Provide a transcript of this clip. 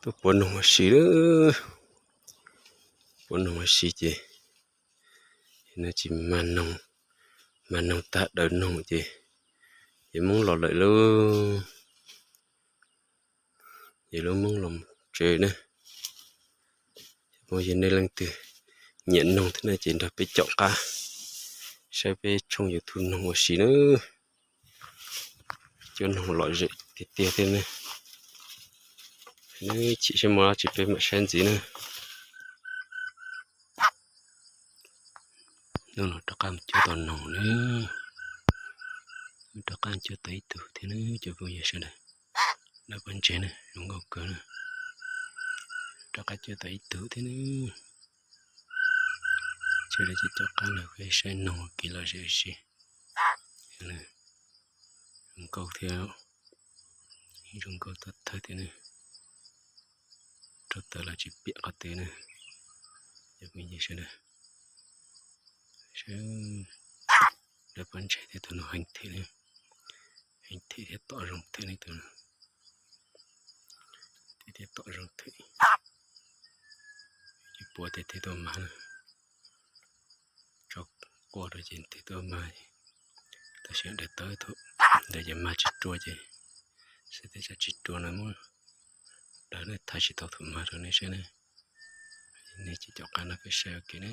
Tuaj puav noog ua si, puav noog ua si ces no tsis mag noog, mag noog tag daws noog ces yawg Hmoob los lawm lauj. Yawg lub Hmoob los tsev na. Yog nej leej twg nyiam noog thiab no ces nrog peb caum qab saib peb tshooj YouTube Noog Ua Si na. Cov noog lom zem tiag tiag thiab ne. Neb chim siab mus dab tsi peb mam saib ntxiv na. Hnub no rov qab mus cuab tau noog na. Rov qab cuab tau ib tug thiab na cov phooj ywg sawv daws. Dawb paub ntsev na, zoo nkauj kawg na. Rov qab cuab tau ib tug thiab na. Sawv daws caum qab nrog peb saib noog ua ke lom zem ua si. Zoo nkauj thiab, zoo nkauj tag thawj thiab na. Rau taws los tsis piam qhov twg na. Cov phooj ywg sawv daws, dawb paub ntsev thiab, tus no heev thiab na. Heev thiab tom zoo thiab ne tus no. Thiab tom zoo thiab. Tsis puav tes thiaj tuaj mag na. Tso quaj rau ces thiaj tuaj mag. Tab sis daws tawb thaum ntawd ces mag tsis rua ces, xav tias tsam tsis rua no muab daws na, thaiv tsis tau thaum mag rau nej saib na. Nej ces caum qab no peb saib ua ke na.